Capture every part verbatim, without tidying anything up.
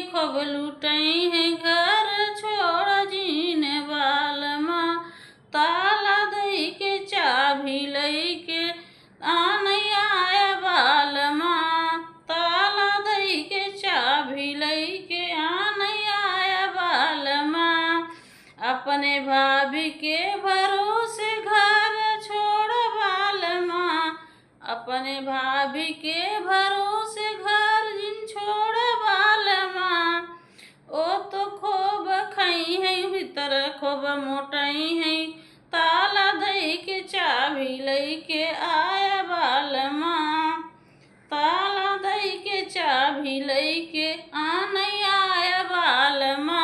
खूब लुटइहैं घर छोड़ जिन बालमा, ताला दइके चाभी लइके आनइ आया बालमा, ताला दइके चाभी लइके आनइ आया बालमा। अपने भाभी के भरोसे घर छोड़ बालमा, अपने भाभी के भरोसे घर जिन छोड़ बालमा। ओ तो खूब खइहैं, भीतर खूब मोटइहैं, ताला दइके चाभी लइके आया बालमा, ताला दइके चाभी लइके आनइ आया बालमा।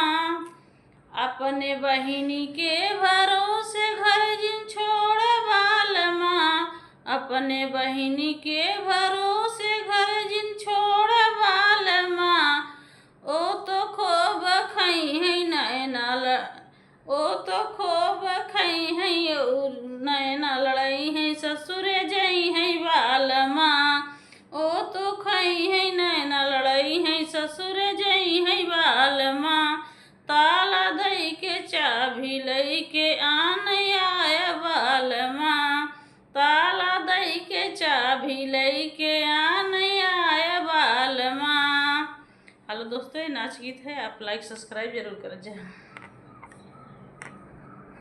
अपने बहिनी के भरोसे घर जिन छोड़ बालमा, अपने बहिनी के भरोसे घर जिन छोड़ बालमा। ओ तो खूब खइहैं नैना ल-, ओ तो खूब खइहैं, उ नैना लड़इहैं, ससुरे जइहैं बालमा। ओ तो खइहैं नैना लड़इहैं, ससुरे जइहैं बालमा। ताला दइके चाभी लइके आनइ आया बालमा, ताला दइके चाभी लइके आनइ आया बालमा। हेलो दोस्तों, ये नाच गीत है, आप like subscribe जरूर कर जाए।